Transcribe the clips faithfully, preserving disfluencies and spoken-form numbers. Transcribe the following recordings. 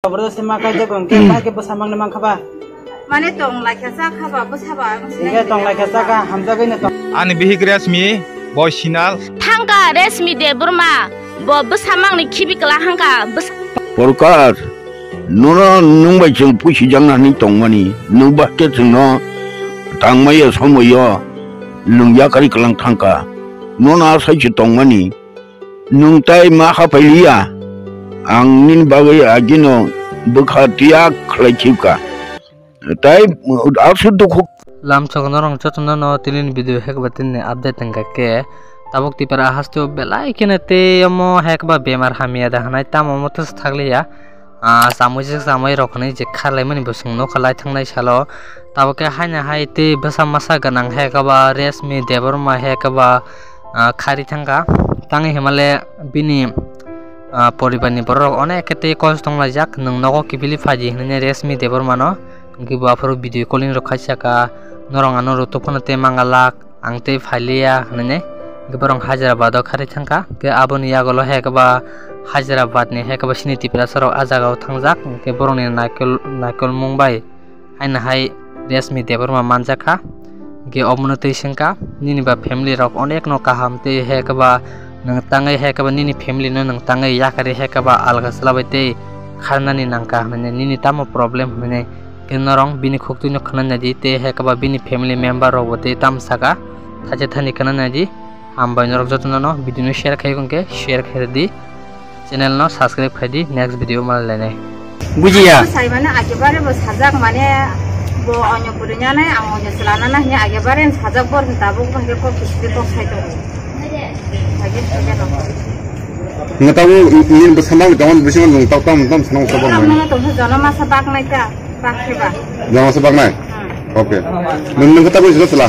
Jabardasti ma kaijago, hwnkhe bahai khe bwsa mangni mankha ba? Mane tong laikha cha kha ba, bwsa ba ang sinai. Hwnkhe tong laikha cha kha, hamjagwi no tong. Ani bihik Resmi, boy Sinal. Thangka Resmi Debbarma, bo bwsa mangni khibi kwla hangka, bwsa. Porkar, nono nwng bai chwng pusi jakna hinwi tongmani, nwng bahai khe chwngno tangmaya somoyo nwng yakarwi kwlang thangka. Nono asai se tongmani, nwng tai ma hapai liya, ang nini bagwi agino bwkha tiyak khlai khibka. Tai aswk dukhu. Lamsok norok jotono no tini video hekba tini update wngkha khe tabuk tipra hasteo belai kheno tei omo hekba bemar hamya da hwnwi tamo omo tei thakliya. Ah, chamui se chamui rok hwnwi je kharlaimani bo chwng nukha lai thangnai salo. Tabuk khe haino hai tei bwsa masa gwnang hekba Resmi Debbarma hekba, ah, khari thangkha. Tangwi himale bini, ah, poribarni borok rok onek khe tei kosto wnglaijak, nwng nogo kibili phaidi hwnwi Resmi Debbarmano. Hwnkhe bo aphuru video calling rok khaisaka, norok ano rwtwk phano tei mangalak. Ang tei phailiya hwnwi, hwnkhe borok Hyderabad o kharwi thangkha, hwnkhe aboni yagulo hai khe ba Hyderabad ni hai khe ba sini Tiprasa rok ah jaga o thangjak, hwnkhe borokni naikol, naikolmung bai haino hai Resmi Debbarma manjakha, hwnkhe omono twi swngkha, nini ba family rok onek no kaham tei hai khe ba nwng tangwi hai khe ba nini family no nwng tangwi yakarwi hai khe ba alga chwla bai tei kharnani nangkha hwnwi, nini tamo problem hwnwi. Khe norok bini khuktwino khwnanai di, tei hai khe ba bini family member rokbo tei tamo saka, thaisa thani khwnanai di. Hambai norok jotono no video no share khai hwnkhe share khai di, channel no subscribe khai di, next video ma lainai. Bujiya. Sai mane akebare bo sajak mane bo onyo puri nyanai, ang onyo chwla nana hini akebare sajak bor tabuk bo hwnkhe kok kisbi kok sai tongo. Hage hage no. Nge tabuk nini bwsa ma tongo, bisi ma nung tok tom tom sanang sabang. Mane tong jono masa bak nai ta. Bakhe ba. Jama se baknai? Hmm. Okay. Nung, nung kata ko sila sila.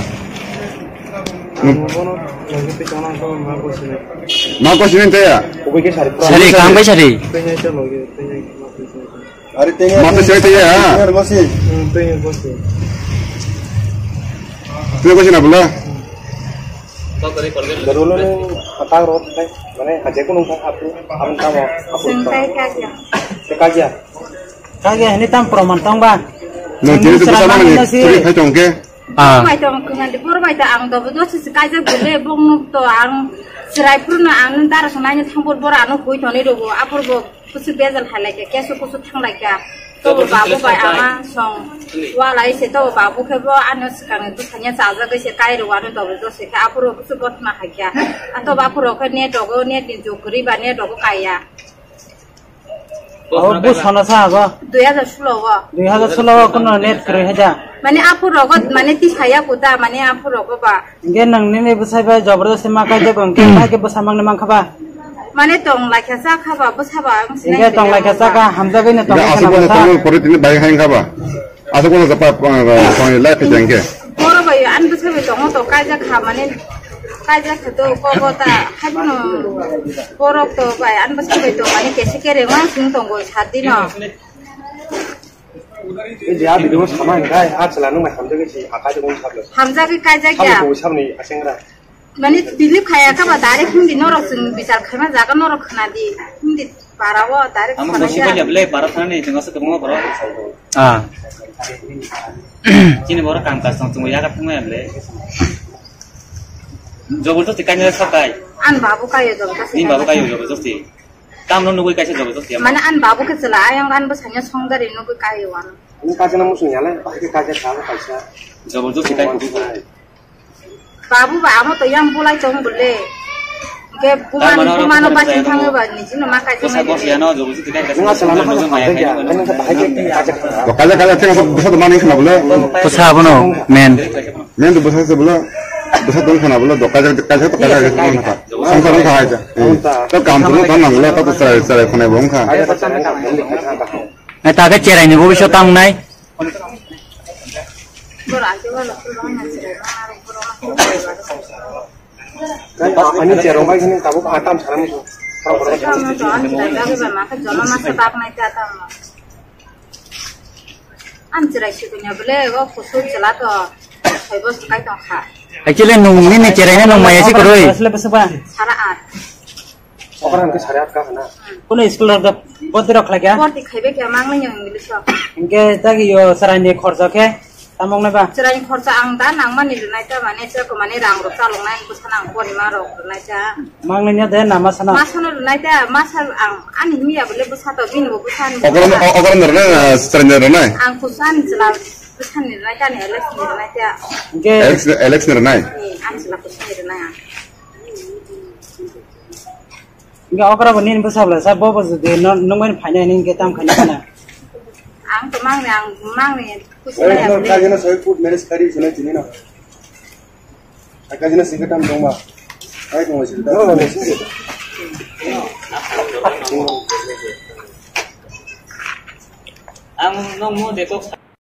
Nung. Ma ko sini te ya? Sari, kam kai sari? Are te ya. Ma ko sini te ya, ha? Te ko sini bula? Dulu ni atak rot kai, mane aje ko nung apu, apu tamo, apu. Sengkai kagya. Kagya. Kage hini tam proman tong ba? Nang tini tu sama ni, tini khai tong ke? Ah. Bai tong kungan di por bai ta ang dobo dosi se kaijak bole bong nuk to ang serai purna ang nun dara sanai ni thang bor bor ano hui toni dobo apor bo kusu bezal halai ke kesu kusu thang lai ka. Tobo babu bai ama song walai se tobo babu ke bo ano sekang tu sanya chaja ke se kai ro ano dobo dosi ke apor bo kusu bot ma hai ka. Ato ba apor ke ne dogo ne din jokri ba ne dogo kaya. Oh, bu sana sa ago? Dui hajar sulo o. Dui hajar sulo o kono net kwrwi haja. Mane aphuru rogo, mane tisaya kuda, mane aphuru rogo ba. Hingke nang nini bwsai bai jabardasti ma kaijago, hingke bai ke bwsa mangni mankha ba? Mane tong laikha cha kha ba, bwsa ba, ang sinai. Hingke tong laikha cha kha, hamjagwi no tong. Aswk bono tong pore tini bai hai kha ba? Aswk bono japa, tong lai kha jang ke. Boro bai, an bwsa bai tongo to kaijak kha, mane kaijak kha to, kogo ta, hai bono. Borok to bai, an bwsa bai to, mane kesi kere ma sing tongo, sat dino. E je a video sama hingkai, a chwla nung bai hamjagwi si hakai de gon sablo. Hamjagwi kaijak ya. Sablo sabni asengra. Mane believe khaya kha ba direct hindi norok chwng bichar khaima jaga norok khna di. Hindi para o direct. Amo khna gosi ya. Bole para thani chwng asa tongma para. Ah. Chini borok kam kas tong chwng yaga thangma bole. Jobor josti kainai sakai. An babu kayo jobor josti. Ni babu kayo jobor josti. Tamno nugui kaisa jabardasti ya. Mane an babu khe chwla ayang an bwsanya songdari nugui kai wano. Ani kaisa na musung yale, bahai khe kaisa thang kaisa. Jabardasti kai. Babu ba amo to yang bulai tong bole. Ke buman bumano bachin thangwi ba nijino ma kaisa. Kosa boss ya no jabardasti kai kaisa. Nunga chwla na maya kaisa. Bahai khe kaisa. Kaisa kaisa thang bwsa to mani khna bole. Kosa abono men. Men tu bwsa se bolo, bwsa tong khana bolo, doka jak, doka jak, doka jak, doka jak, doka jak. Songsa rong kha aja. To kam tu tong nang bolo, to chara, chara khana bo kha. Ai ta ke cherai ni bo biso tang nai. Ani cherai bai khini tabuk atam saram. Jono masa tak nai ta tam. An cherai sikunya bole, o kusuk chwla to soi bos kai tong kha. Actually, nung nini cherai na nung maya si kwrwi. Sara at. Orang ke sari atka hana. Kuno school rok da bodi rok khlai kya? Bodi khaibe kya mang nai English rok. Hingke tagi yo sarai ni khorsa khe tamong nai ba? Sarai ni khorsa ang da nang mani rwnai ta mane cha ko mane rang rok chalok nai ko sanang pori ma rok rwnai ta. Mang nai de na ma sana? Ma sana rwnai ta ma sa ang ani mi ya bole bwsa to bini bo bwsa ni. Ogorom ogorom rwnai sarai ni rwnai. Ang kusan jela bwsa ni rwnai ta ni Alex ni rwnai ta. Hingke Alex Alex ni rwnai. Ni ang jela kusan ni rwnai. Hingke okra bo nini bwsa bwla sa bo bo jodi no nung bai phainai hingke tam khainai na. Ang to mang ni ang mang ni kusi Wala na no ya. Kaya na sa food manage kari sila chini na. Kaya na sila tam dong ba. Ay kung sila. No no no. Ang no mo de to.